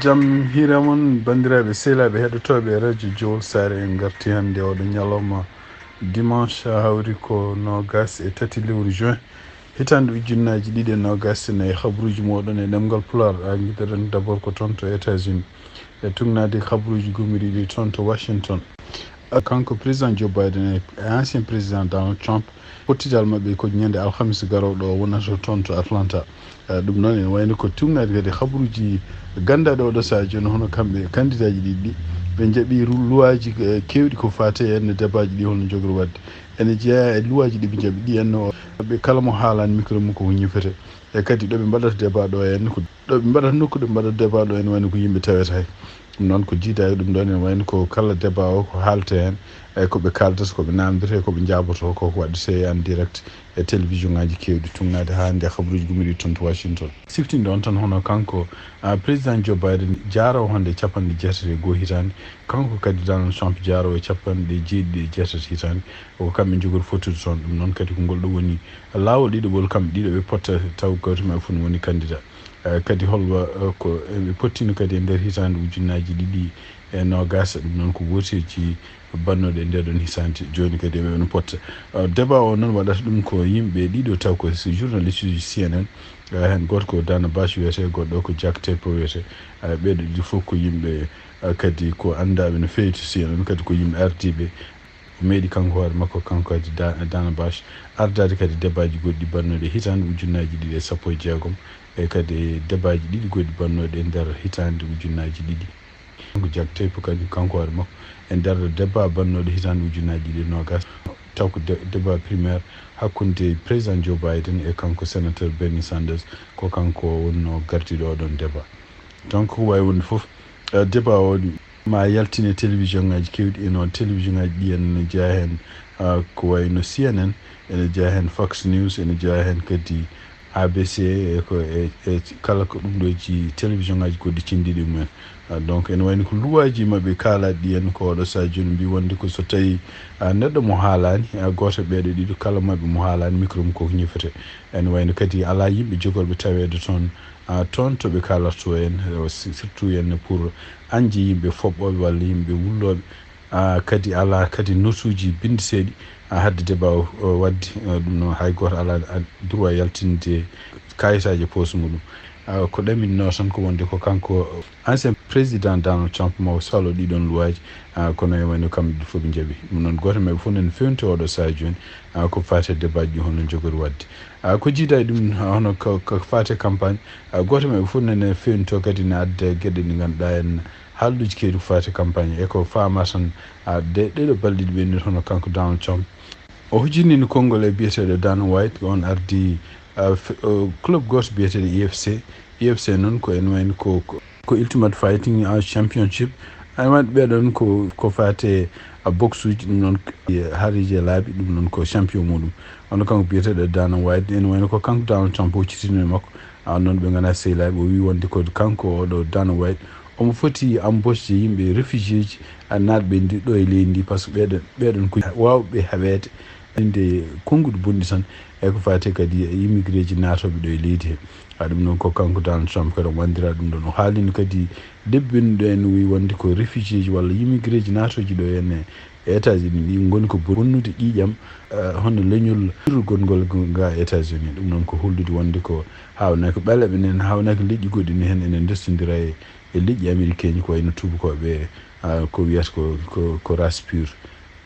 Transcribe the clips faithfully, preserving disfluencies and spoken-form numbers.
Jam hiira mon, banndiraaɓe sehilaaɓe heɗotooɓe Radio Jowol Saare. En ngarti hannde oɗo ñalawma dimanche, hawri ko noogas e tati lewru juin, hitaande ujunnaaji ɗiɗi e noogas e nayi. Habruuji mooɗon e ɗemngal Pulaar, a ngiɗoɗen d'abord ko toon to États-Unis, e tugnaade habruuji gomiriiɗi toon to Washington. Kanko président Joe Biden e ancien président Donald Trump, pottital maɓɓe ko ñande alhamis garooɗo o wonata toon to Atlanta. Eh, ɗum noon ene wayno ko tugnaade kadi habruuji ganndaaɗi oɗo sahaa jooni, hono kamɓe kandidaaji ɗiɗi ɗi. Ɓe njaɓi ru-, luwaaji, eh, keewɗi ko faati e enne debaaji ɗi holno jogori waɗde. Ene jeyaa e luwaaji ɗi ɓe njaɓi ɗi, enne o, ɓe kala mo haalani micro mum ko ñifete. E kadi ɗo ɓe mbaɗata débat ɗo, enne ko ɗo ɓe mbaɗata nokku ɗo ɓe mbaɗata débat ɗo, ene wayno ko yimɓe tawete hay. Ɗum noon ko jiidaade ɗum ɗoon, ene wayno ko kala débat o ko haalte heen, e ko ɓe kaaldata, ko ɓe naamndata, e ko ɓe njaaboto, ko ko waɗdete en direct e télévision ngaaji keewɗi, tugnaade haa nde habruuji gomiriiɗi toon to Washington. Siftinde on tan, hono kanko, ah, président Joe Biden, jaaroowo hannde capanɗe jeetati e goo hitaande, kanko kadi Donald Trump, jaaroowo e capanɗe jeeɗiɗi e jeetati hitaande, ko kamɓe njogori fottude toon. Ɗum noon kadi ko ngol ɗo woni laawol ɗiɗaɓol, kamɓe ɗiɗo ɓe potta taw gooto maɓɓe fof ne woni candidat. Eh, kadi holwa, eh, ko ɓe pottino kadi e nder hitaande ujunnaaji ɗiɗi e noogas, ɗum noon ko gooteeji bannooɗi e ndee ɗoon hitaande. Jooni kadi eɓe no potta. Eh, débat o noon waɗata ɗum ko yimɓe ɗiɗo taw ko si journaliste uji C N N, eh, heen gooto ko Dana Bash wiyetee, goɗɗo ko Jack Tapper wiyetee. Eh, ɓeeɗo ɗiɗo fof ko yimɓe, eh, kadi ko anndaaɓe no feewi to C N N, kadi ko yimɓe ardiiɓe. O meeɗi kanko hoore makko, kanko kadi Da-, Dana Bash, ardaade kadi debaaji goɗɗi bannooɗi hitaande ujunnaaji ɗiɗi e sappo e jeegom, e kadi debaaji ɗiɗi goɗɗi bannooɗi e nder hitaande ujunnaaji ɗiɗi. Kanko Jack Tapper kadi kanko hoore makko e nder debaa bannooɗo hitaande ujunnaaji ɗiɗi e noogas, taw ko de-, debaa primaire hakkunde président Joe Biden e kanko sénateur Bernie Sanders, ko kanko wonnoo gardiiɗo oɗon debaa. Donc ko wayi wonde fof, eh, debaa o ma yaltine télévision ngaaji keewɗi, e noon télévision ngaaji ɗi en ne jeyaa heen, ah, ko wayi no C N N, ene jeyaa heen Fox News, ene jeyaa heen kadi A B C, e ko e, e kala ko ɗum ɗo ji télévision ngaaji goɗɗi cendiiɗi mumen. Ah, donc ene wayno ko luwaaji maɓɓe kaalaaɗi ɗi en ko oɗo sahaa jooni mbi wonde ko so tawi, ah, neɗɗo mo haalaani, ah, gooto e ɓeeɗo ɗiɗo kala maɓɓe mo haalaani micro mum koko ñifete. Ene wayno kadi alaa yimɓe jogorɓe taweede toon, ah, toon to ɓe kaalatoo en, eh, si-, surtout en pour añde yimɓe foɓɓooɓe walla yimɓe wullooɓe. Ah, kadi alaa kadi notuuji binndeteeɗi, ah, hadde débat o, o waɗde, eh, ɗum noon hay gooto alaa, ah, droit yaltinde kayitaaji e poos muɗum. Ah, ko ɗaminno tan ko wonde ko kanko ancien président Donald Trump mo salo ɗiɗon luwaaji, ah, kono e wayno kamɓe ɗiɗo fof ɓe njaɓi. Ɗum noon gooto maɓɓe fof nene fewnti oɗo sahaa jooni, ah, ko faati e debaaji ɗi hono jogori waɗde. Ah, ko jiidaa e ɗum, ah, hono ko, ko faati e campagne, ah, gooto maɓɓe fof nene fewnto kadi ne adda geɗe ɗe ngannduɗaa en haalduuji keewɗi ko faati e campagne. E ko faama tan, ah, de, ɗeɗo balɗe ɗi ɓenni hono kanko Donald Trump. O hujinino konngol e biyeteeɗo Dana White, on ardi, ah, f-, o club gooto biyeteeɗo U F C. U F C noon ko en wayno ko, ko, ko Ultimate Fighting, ah, Championship. Ay waɗ ɓeɗon ko, ko faate, ah, boxe uji, ɗum noon, eh, Harry J laabi, ɗum noon ko champion muɗum. Hono kanko biyeteeɗo Dana White, ene wayno ko kanko Donald Trump huccitino e makko. Ah, noon ɓe ngana sehilaaɓe, o wi wonde ko kanko oɗo Dana White, omo foti embauche yimɓe réfugié ji, ah, naatɓe ndi ɗo e leydi ndi, par ce que ɓeɗon, ɓeɗon ko waawɓe haɓeede. Inde konnguɗi bonɗi tan, e ko faate kadi e immigré ji naatooɓe ɗo e leydi he. Ah, ɗum noon ko kanko Donald Trump kadi omo anndira ɗum ɗon. O haalino kadi debbo binɗo en wi wonde ko réfugié ji walla immigré ji naatooji ɗo en e États-Unis, ɗi ngoni ko bonnude ƴiiƴam, eh, hono leñol hirrugol ngol ga États-Unis. Ɗum noon ko hollude wonde ko haawnaki ɓaleeɓe nen, haawnaki leƴƴi goɗɗi ne heen ene ndestondira e, e leƴƴi américain ji ko wayno tuubakooɓe, ah, ko wiyata ko, ko, ko race pure.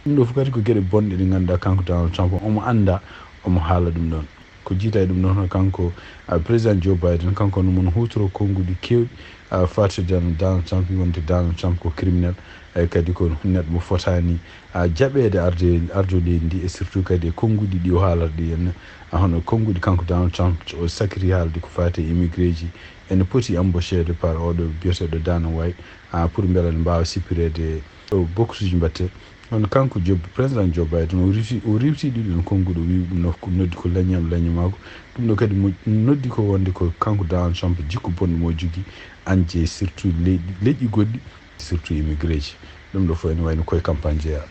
Ɗum ɗo fof kadi ko geɗe bonɗe ɗe ngannduɗaa kanko Donald Trump omo annda, omo haala ɗum ɗon. Ko jiida e ɗum ɗon hono kanko, ah, président Joe Biden, kanko no mon huutoro konnguɗi keewɗi, ah, faatude Donald Trump, wonde Donald Trump ko criminel, e kadi ko neɗɗo mo fotaani, ah, jaɓeede arde, ardo leydi ndi, e surtout kadi e konnguɗi ɗi o haalata ɗi en, ah, hono konnguɗi kanko Donald Trump o sakiri haalde ko faati e immigré ji, ene poti embaucheede par oɗo biyeteeɗo Dana White, ah, pour mbela ne mbaawa sippireede o boxe uji mbaɗte. Kono kanko Joe, président Joe Biden, o riiwti, o riiwti ɗiɗon konnguɗi, o wi ɗum no, ko noddi ko leñam, leñamaagu. Ɗum ɗo kadi mo noddi ko wonde ko kanko Donald Trump jikku bonɗo mo jogii, añde surtout leyɗi, leƴƴi goɗɗi, surtout immigré ji. Ɗum ɗo fof ene wayno koye campagne jeyaa.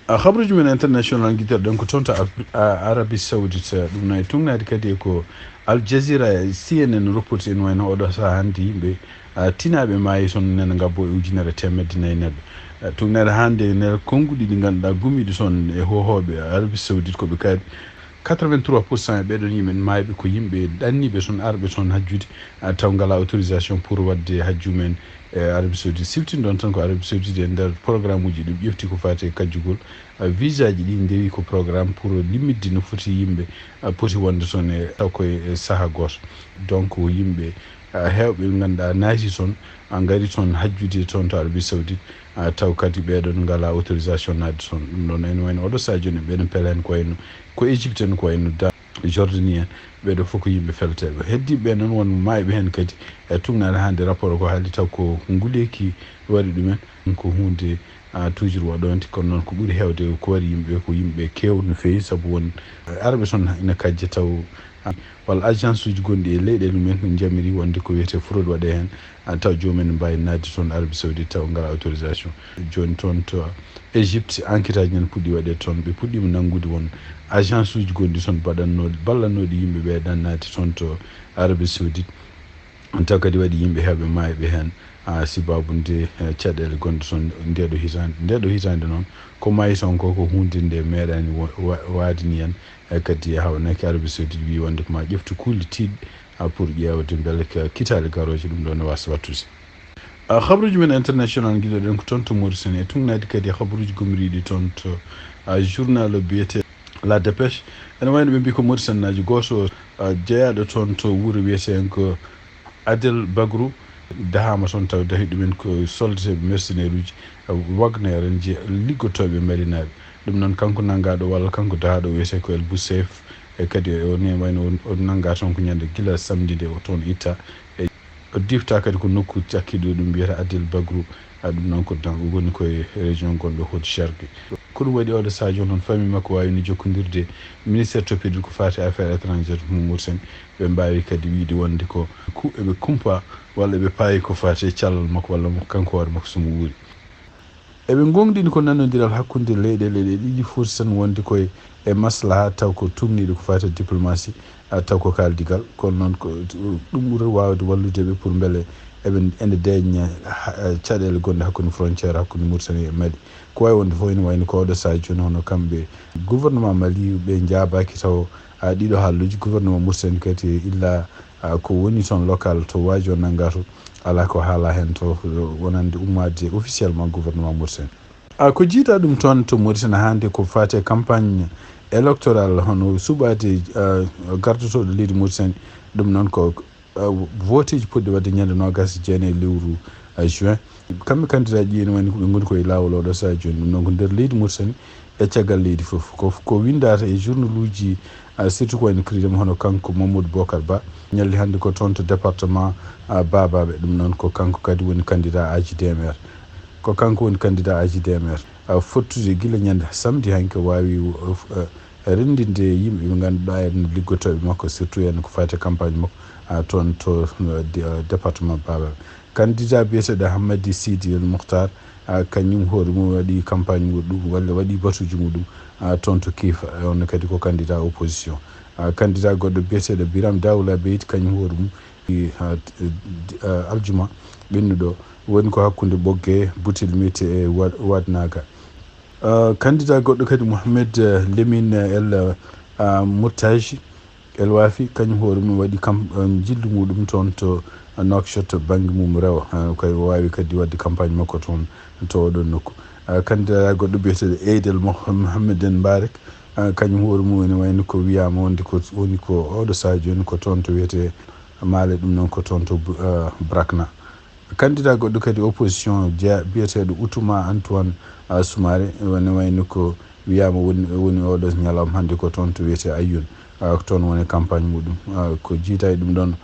Ah, habruuji men international ngiɗirɗen ko toon to Af-, ah, Arabie Saoudite, ɗum no e tugnaade kadi e ko Al Jazeera e C N N reporti en wayno oɗo sahaa hannde yimɓe Ah, tinaaɓe maayi toon nena ngabbo e ujunere teemedde nayi neɗɗo. Ah, tugnaade hannde nela konnguɗi ɗi ngannduɗaa gumiiɗi toon e hohooɓe Arabie Saoudite ko ɓe kaaɗi quatre-vingt-trois pour cent e ɓeeɗoon yimɓe maayɓe ko yimɓe ɗanniiɓe toon, arɓe toon hajjude, ah, taw ngalaa autorisation pour waɗde hajju mum en e Arabie Saoudite. Siftin ɗoon tan ko Arabie Saoudite e nder programme uji ɗi ɓe ƴefti ko faati e kajjugol, ah, visa ji ɗi ndewi ko programme pour limmitde no foti yimɓe, ah, poti wonde toon e, taw ko e saha gooto. Donc, ko yimɓe, ah, heewɓe ɓe ngannduɗaa naati toon, ah, ngari toon hajjude toon to Arabie Saoudite, ah, taw kadi ɓeeɗoon ngalaa autorisation naatde toon. Ɗum ɗoon ene wayno oɗo sahaa jooni ɓeeɗoon pela heen ko wayno, ko Égypte en ko wayno Da-, Jordanie en, ɓeeɗo fof ko yimɓe felteeɓe. Heddiiɓe ɓe noon won maayɓe heen kadi, e tugnaade hannde rapport ko haali taw ko nguleeki waɗi ɗumen, ko huunde, ah, toujours waɗoonde, kono noon ko ɓuri heewde ko waɗi yimɓe ko yimɓe keew no feewi, sabu won, eh, arɓe toon ina kajja taw, ah, walla agence uji gonɗi e leyɗeele mumen no njamiri wonde ko wiyetee fraude waɗee heen, ah, taw joomum en mbaawi naatde toon Arabie Saoudite taw ngalaa autorisation. Jooni toon to Égypte, enquête aji nana puɗɗi waɗeede toon, ɓe puɗɗiima nanngude won agence uji gonɗi toon baɗannooɗi, ballannooɗi yimɓe ɓe ɗan naatde toon to Arabie Saoudite. Taw kadi waɗi yimɓe heewɓe maayɓe heen, ah, sibaabu nde, eh, caɗeele gonɗe toon ndeeɗo hitaande. Ndeeɗo hitaande noon, ko maayi toon ko, ko huunde nde meeɗaani wa-, wa-, waade ni en, eh, kadi haawnaaki Arabie Saoudite wiyi wonde ko maa ƴeftu kuulɗi tiiɗɗi, ah, pour ƴeewde mbele ko kitaale garooje ɗum ɗoon ne waasa waɗtude. Ah, habaruuji men international ngiɗoɗen ko toon to Mauritanie, e tugnaade kadi habaruuji gomriiɗi toon to, ah, journal biyetee La Dépêche. Ene wayno ɓe mbii ko Mauritanie naajo gooto, ah, jeyaaɗo toon to wuro wiyetee ko Adel Bagrou dahaama toon taw dahi ɗumen ko soldateeɓe mercenaire uji, ah, Wagner en je-, liggotooɓe malinaaɓe. Ɗum noon kanko nanngaaɗo walla kanko dahaaɗo wiyetee ko El Boussef, e kadi o ne wayno o, o nanngaa toon ko ñande gila samedi nde o toon itta. E O difta kadi ko nokku cakkiɗo ɗum mbiyata Adil Bagru. A ɗum noon ko dan-, woni koye région gonɗo Haut Chergui. Ko ɗum waɗi oɗo sahaa jooni noon famille makko waawino jokkondirde ministère toppitde ko faati affaires étrangères mo Mauritanie. Ɓe mbaawi kadi wiide wonde ko ku-, eɓe kumpa walla eɓe paayi ko faati e callal makko walla mo, kanko hoore makko so mo wuuri. Eɓe ngoongɗini ko nanondiral hakkunde leyɗeele ɗe ɗiɗi foti tan wonde koye e maslaha taw ko tuugniiɗo ko faati e diplomasi, ah, taw ko kaaldigal. Kono noon ko ɗum ɓuri waawde wallude ɓe pour mbele eɓe ene deeƴna ha-, caɗeele gonɗe hakkunde frontière hakkunde Mauritanie e Mali. Ko waawi wonde fof ene wayno ko oɗo sahaa jooni hono kamɓe gouvernement Mali ɓe njaabaaki taw, ah, ɗiɗo haalluuji gouvernement Mauritanie kadi illa, ah, ko woni toon local to waajo nanngaa to alaa ko haalaa heen to wonande ummaade officiellement gouvernement Mauritanie. Ah, ko jiitaa ɗum toon to Mauritanie hannde ko faati e campagne électorale hono suɓaade, ah, gardotooɗo leydi Mauritanie. Ɗum noon ko, ah, voteeji potɗi waɗde ñande noogaas e jeenayi lewru, ah, juin. Kamɓe candidat ji ene wayno ko ɓe ngoni koye laawol oɗo sahaa jooni. Ɗum noon ko nder leydi Mauritanie e caggal leydi fof. Ko, ko winndaata e journaluuji, ah, surtout ko wayno Credem hono kanko Mamadou Bocar Ba. Ñalli hannde ko toon to département, ah, Babaɓe. Ɗum noon ko kanko kadi woni candidat A J D M R. Ko kanko woni candidat A J D M R. Ah, fottude gila ñande samedi hanki waawi, uh, uh, renndinde yimɓe ɓe ngannduɗaa en liggotooɓe makko, surtout en ko faati e campagne makko, ah, toon to, uh, dé-, uh, département Babaɓe. Candidat biyeteeɗo Hammadi Sidi El Mokhtar, ah, kañum hoore mum waɗi campagne muɗum, walla waɗi batuuji muɗum, ah, toon to Kiifa. On kadi ko candidat opposition. Ah, candidat goɗɗo biyeteeɗo Biram Dawla Beyti, kañum hoore mum, i, ah, t-, d-, ah, aljuma ɓennuɗo, woni ko hakkunde Ɓoggee, Butilmit e Wa-, Waadnaaga. Ah, candidat goɗɗo kadi, Mohamed, eh, Lemine El, ah, Murtaji El Wafi, kañum hoore mum waɗi kam, eh, njillu muɗum toon to Nouakchott, bannge mum rewo. Ah, kay o waawi kadi waɗde campagne makko toon to oɗon nokku. Ah, candidat goɗɗo biyeteeɗo Eid El Moh-, Mohamed El Mbarek, ah, kañum hoore mum ene wayno ko wiyaama wonde ko woni ko oɗo sahaa jooni ko toon to wiyetee Maale, ɗum noon ko toon to Bu-, ah, Brakna. Candidat goɗɗo kadi opposition jeya-, biyeteeɗo Outouma Antoine, ah, Soumaré, ene wayno ko wiyaama woni, woni oɗo ñalawma hannde ko toon to wiyetee Ayoune, ah, ko toon woni campagne muɗum. Ah, ko jiitaa e ɗum ɗoon.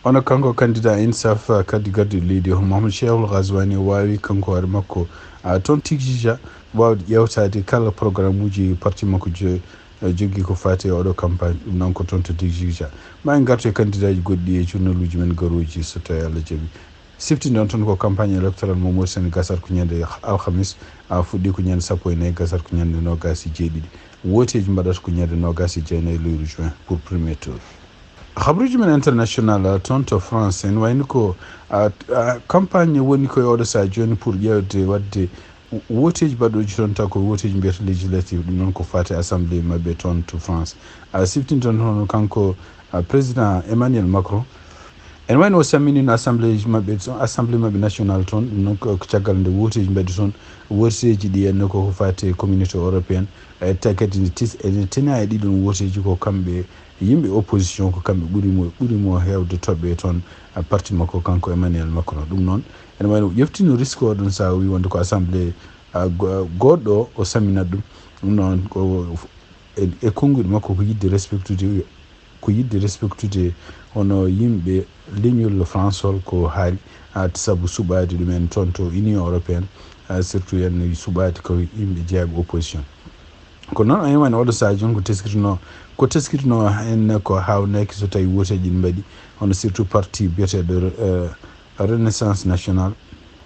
Ono kanko candidat Insaf, ah, kadi gardiiɗo leydi o, Mahamadou Cheikhou Ghazouani, o waawi kanko hoore makko, ah, toon Tijiya waawde ƴeewtaade kala programme uji parti makko jo-, eh, jogii ko faati e oɗo campagne. Ɗum noon ko toon to Tijiya. Ma en ngartu e candidat ji goɗɗi e journaluuji men garooji so tawii Allah jaɓii. Sifti noon tan ko campagne électorale mo Mauritanie gasata ko ñande alhamis, a fuɗɗii ko ñande sappo e nayi, gasata ko ñande noogaas e jeeɗiɗi. Wooteeji mbaɗata ko ñande noogaas e jeenayi lewru juin pour premier tour. Habruji men international, uh, toon to France, en wayni ko, uh, uh, campagne woni ko e oɗo saha jooni pour ƴeewde waɗde woteeji baɗɗooji toon, taw ko woteeji mbiyata législative, ɗum noon ko faati assemblée maɓɓe toon to France. A siftinta toon hono kanko, uh, président Emmanuel Macron. En wayno o samminino assemblée maɓɓe, assemblée maɓɓe nationale toon, ɗum noon ko, ko caggal nde woteeji mbaɗi toon, woteeji ɗi enno ko, ko faati e communauté européenne, e tawi kadi ne tis-, ene tina e ɗiɗon woteeji ko kamɓe yimɓe opposition, ko kamɓe ɓuri mo, ɓuri mo heewde toɓɓe toon, a, parti makko kanko Emmanuel Macron. Ɗum noon, ene wayno o ƴeftino risque o ɗon saha, o wi wonde ko assemblée, a, go-, goɗɗo o samminat ɗum. Ɗum noon ko e, e konnguɗi makko ko yiɗde respectude, ko yiɗde respectude hono yimɓe leñol France hol ko haali, a, sabu suɓaade ɗumen toon to Union européenne, a, surtout en suɓaade ko yimɓe jeyaɓe opposition. Ko noon, en wayno oɗo saha jooni ko teskitino, ko teskitino en ko haawnaki so tawi woteeji ɗi mbaɗi, hono surtout parti biyeteeɗo, eh, Renaissance Nationale.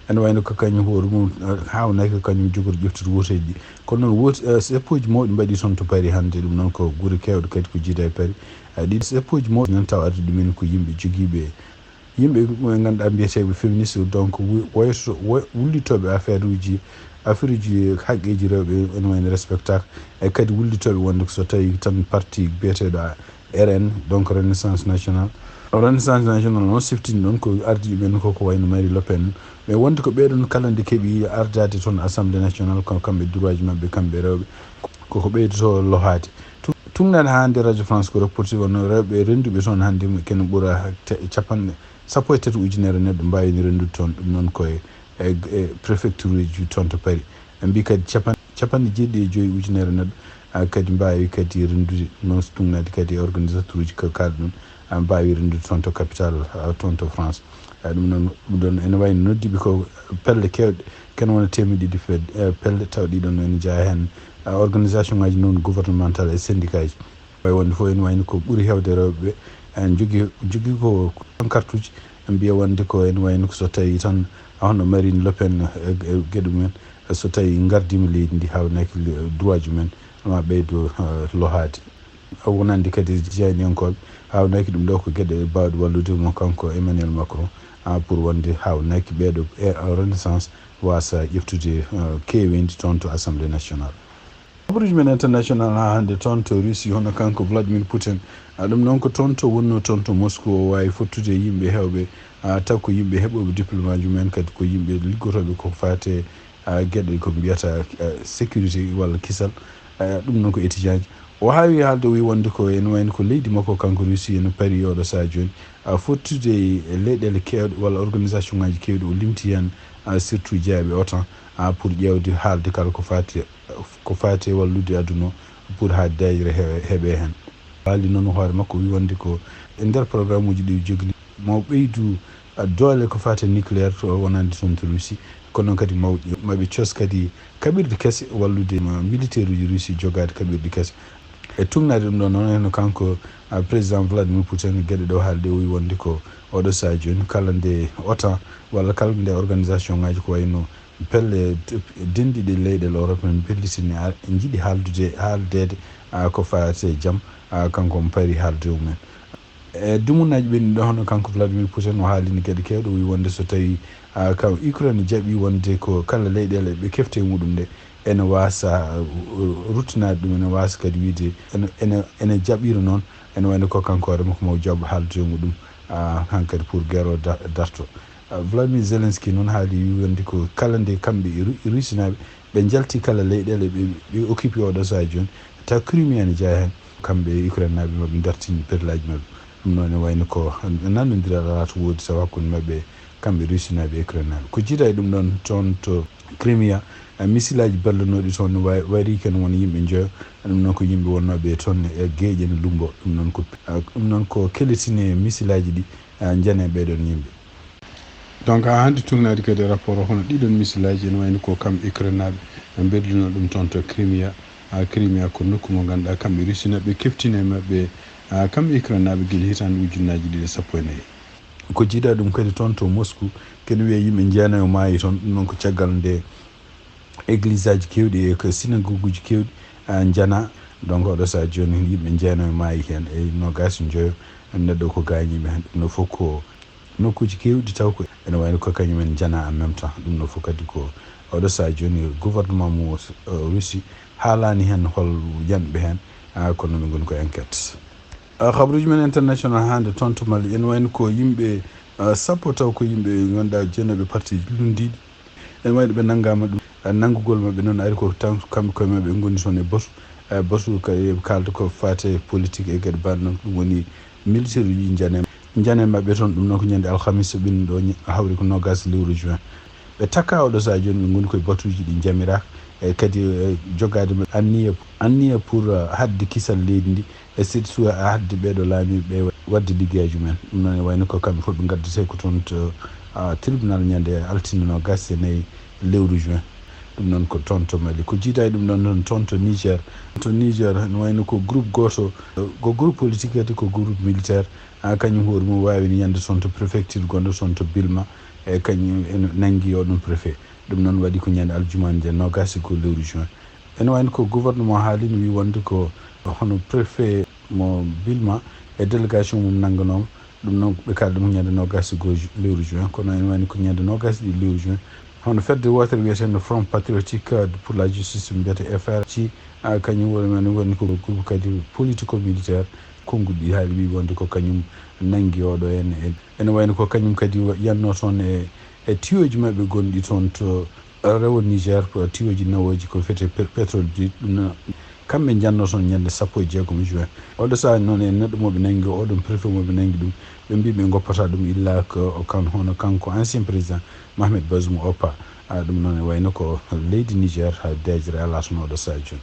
Ene wayno ko kañum hoore mum, eh, haawnaki ko kañum jogori ƴeftude woteeji ɗi. Kono noon wot-, eh, seppoji mawɗi mbaɗi toon to Paris hannde, ɗum noon ko gure keewɗe kadi ko jiida e Paris. Eh, ɗi seppoji mawɗi noon tawa arde ɗumen ko yimɓe jogiiɓe yimɓe ɓe ngannduɗaa mbiyeteeɓe féministe, donc wu-, woyto-, wo-, wullitooɓe affaire uji, affaire uji haqqeeji rewɓe ene wayno respectaka, e kadi wullitooɓe wonde ko so tawi tan parti biyeteeɗo R N, donc Renaissance Nationale. Renaissance Nationale noon siftini ɗon ko ardii ɓen ko, ko wayno Marie Le Pen, mais wonde ko ɓeeɗon kala nde keɓi ardaade toon Assemblée Nationale, ko kamɓe droitji maɓɓe, kamɓe rewɓe, ko, ko ɓeydoto lohaade. Tu-, tuugnaade haa hannde Radio France ko reporti wonno rewɓe rennduɓe toon hannde kene ɓura te-, capanɗe sappo e tati ujunere neɗɗo mbaawino renndude toon. Ɗum noon ko e, e, e préfecture uji toon to Paris. Ɓe mbii kadi capan-, capanɗe jeeɗiɗi e joyi ujunere neɗɗo, a, kadi mbaawi kadi renndude. Noon so tuugnaade kadi e organisateur uji ka-, kala ɗum, a, mbaawi renndude toon to capital, a, toon to France. A, ɗum noon, ɗum ɗoon ene wayno noddiiɓe ko pelle keewɗe, kene wona teemedde ɗiɗi fed-, e, pelle, tawa ɗiɗon ene jeyaa heen, a, organisation ngaji non gouvernemental e syndicat ji. Way wonde fof ene wayno ko ɓuri heewde rewɓe ɓe, en jogii, jogii ko pankartuji, ɓe mbiya wonde ko ene wayno ko so tawii tan hono Marine Le Pen e, e geɗe mumen, so tawii ngardiima leydi ndi, haawnaaki le-, droitji mumen, ma ɓeydo, eh, lohaade. Wonande kadi jeyaniyankooɓe, haawnaaki ɗum ɗo ko geɗe baawɗe wallude mo kanko Emmanuel Macron, ah, pour wonde haawnaaki ɓeeɗo e Renaissance waasa ƴeftude, eh, keeweendi toon to Assemblée nationale. Habaruuji men international haa hannde toon to Russie, hono kanko Vladimir Putin. A, ɗum noon ko toon to wonnoo toon to Moscou, o waawi fottude e yimɓe heewɓe, a, taw ko yimɓe heɓooɓe diplôme aji mumen, kadi ko yimɓe liggotooɓe ko faati e, a, geɗe ko mbiyata, a, sécurité walla kisal. A, ɗum noon ko étudiant ji. O haawi haalde, o wi wonde ko ene wayno ko leydi makko kanko Russie ene parii oɗo sahaa jooni, a, fottude e leyɗeele keewɗe walla organisation ngaji keewɗi, o limti heen, a, surtout jeyaaɓe OTAN, a, pour ƴeewde haalde kala ko faati ko faati e wallude aduna o pour haa daayira he-, heɓe heen. Haali noon hoore makko, o wi wonde ko e nder programme uji ɗi jogini, mo ɓeydu, a, doole ko faati e nucléaire to wonande toon to Russie, kono noon kadi maw-, maɓe cos kadi kaɓirɗe kese wallude ma militaire uji Russie jogaade kaɓirɗe kese. E tuugnaade ɗum ɗo noon, heno kanko, a, président Vladimir Putin, geɗe ɗe o haali ɗe, o wi wonde ko oɗo sahaa jooni kala nde OTAN walla kala nde organisation ngaji ko wayno pelle denɗiɗe leyɗeele Europe en pellitini, a, njiɗi haaldude, haaldeede, a, ko faati e jam, a, kanko omo parii haalde e mumen. E dumunnaaji ɓennuɗi ɗo, hono kanko Vladimir Putin o haalini geɗe keewɗe, o wi wonde so tawii, a, ka Ukraine jaɓi wonde ko kala leyɗeele ɓe kefte e muɗum ɗe, ene waasa, a, ruttinaade ɗum, ene waasa kadi wiide ene, ene, ene jaɓira noon, ene wayno ko kanko hoore makko mo jaɓ haaldude e muɗum, a, hankadi pour guerre o da-, darto. A, Vladimir Zelensky noon haali, wi wonde ko kala nde kamɓe e Ru-, Russinaaɓe ɓe njalti kala leyɗeele ɓe, ɓe occupé oɗo sahaa jooni, taw Crimée ene jeyaa heen. Kamɓe e Ukrainenaaɓe maɓe dartini perlaaji maɓɓe. Ɗum noon ene wayno ko nanondiral alaa to woodi taw hakkunde maɓɓe, kamɓe Russinaaɓe e Ukrainenaaɓe. Ko jiida e ɗum ɗoon toon to Crimée, a, misilaaji ballanooɗi toon wa-, warii ken won yimɓe njoyo. Ɗum noon ko yimɓe wonnooɓe toon e geeƴen lumbo. Ɗum noon ko, a, ɗum noon ko kelitine misilaaji ɗi, a, njane ɓeeɗoon yimɓe. Donc, haa hannde tuugnaade kadi rapport o, hono ɗiɗon misilaaji ene wayno ko kam Ukrainenaaɓe ɓe mberdinoo ɗum toon to Crimée, a, Crimée ko nokku mo ngannduɗaa kamɓe Russinaaɓe keftini e maɓɓe, a, kamɓe Ukrainenaaɓe gila hitaande ujunnaaji ɗiɗi e sappo e nayi. Ko jiida ɗum kadi toon to Moscou, kene wiyee yimɓe jeenayo maayi toon, ɗum noon ko caggal nde égliseaji keewɗi e ko synagogueji keewɗi, a, njana, Donc oɗo saha jooni yimɓe jeenayo maayi heen e noogaas e njoyo, neɗɗo ko gaañiiɓe heen. Ɗum ɗo fof ko nokkuuji keewɗi taw ko ene wayno ko kañum en njana en même temps. Ɗum ɗo fof kadi ko oɗo saha jooni gouvernement mo, eh, Russie haalaani heen hol yanɓe heen, ah, kono ɓe ngoni ko enquête. Ah, kabaruuji men international hannde toon to Mali, ene wayno ko yimɓe, ah, sappo taw ko yimɓe ngannduɗaa jeenooɓe parti lunndiiɗi. Ene wayno ɓe nanngaama ɗum. Ah, nanngugol maɓɓe noon ari ko tan kamɓe koye maɓɓe ngoni toon e batu. Ah, batu kadi eɓe kaalda ko faate politique e geɗe mbaɗ noon, ɗum woni militaire uji njane, njane maɓɓe toon. Ɗum noon ko ñande alhamis ɓennuɗo, ña-, hawri ko noogaas lewru juin. Ɓe takka oɗo saha jooni, ɓe ngoni koye batuuji ɗi njamira, e kadi, e, jogaade maɓɓe anniya, anniya pour, eh, haɗde kisal leydi ndi, e surtout haɗde ɓeeɗo laamiiɓe ɓe waɗde liggeyaaji mumen. Ɗum noon e wayno ko kamɓe fof ɓe ngaddetee ko toon to, ah, tribunal ñande altine noogaas e nayi lewru juin. Ɗum noon ko toon to Mali. Ko jiida e ɗum ɗoon noon toon to Niger. To Niger, no wayno ko groupe gooto, ko groupe politique kadi ko groupe militaire, ah, kañum hoore mum waawi ñande toon to préfecture gonɗo toon to Bilma, e kañum ene nanngi o ɗum préfet. Ɗum noon waɗi ko ñande aljuma nde noogaas e goo lewru juin. Ene wayno ko gouvernement haali no wi wonde ko hono préfet mo Bilma e délégation mum nannganooma. Ɗum noon ɓe kaali ɗum ñande noogaas e goo ju-, lewru juin, kono ene wayno ko ñande noogaas e ɗiɗi lewru juin. Hono fedde wootere wiyeteende Front Patriotique, euh, pour la Justice, mbiyete F R C, ah, kañum woni men woni ko groupe kadi politico militaire, konnguɗi haali wi wonde ko kañum nanngi oɗo en. En, ene wayno ko kañum kadi wa-, yanno toon e, e tiyoji maɓɓe gonɗi toon to rewo Niger, ko tiyoji nawoji ko fete pe-, pétrole ji. Ɗum na-, kamɓe njanno toon ñande sappo e jeegom juin. Oɗo saha noon en neɗɗo moɓe nanngi, oɗon préfet moɓe nanngi ɗum, ɓe mbi ɓe ngoppata ɗum illa ko o kan-, hono kanko ancien président Mohamed Bazoum oppa. Ah, ɗum noon e wayno ko leydi Niger ha dejre ala toon oɗo saha jooni.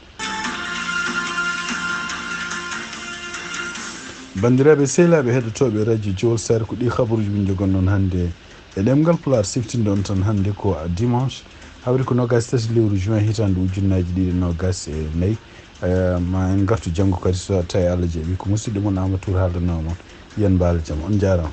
Banndiraaɓe sehilaaɓe heɗotooɓe radio Jowol Sare, ko ɗi habaruuji min njogon noon hannde e ɗemngal Pulaar. Siftinɗo on tan hannde ko dimanche, hawri ko noogaas e tati lewru juin, hitaande ujunnaaji ɗiɗi e noogaas e nayi. Eh, ma en ngartu janngo kadi, so tawi Allah jaɓi. Ko musidɗo mon Amadou Tour haaldanoo mon. Yen mbaal jam. On njaaraama.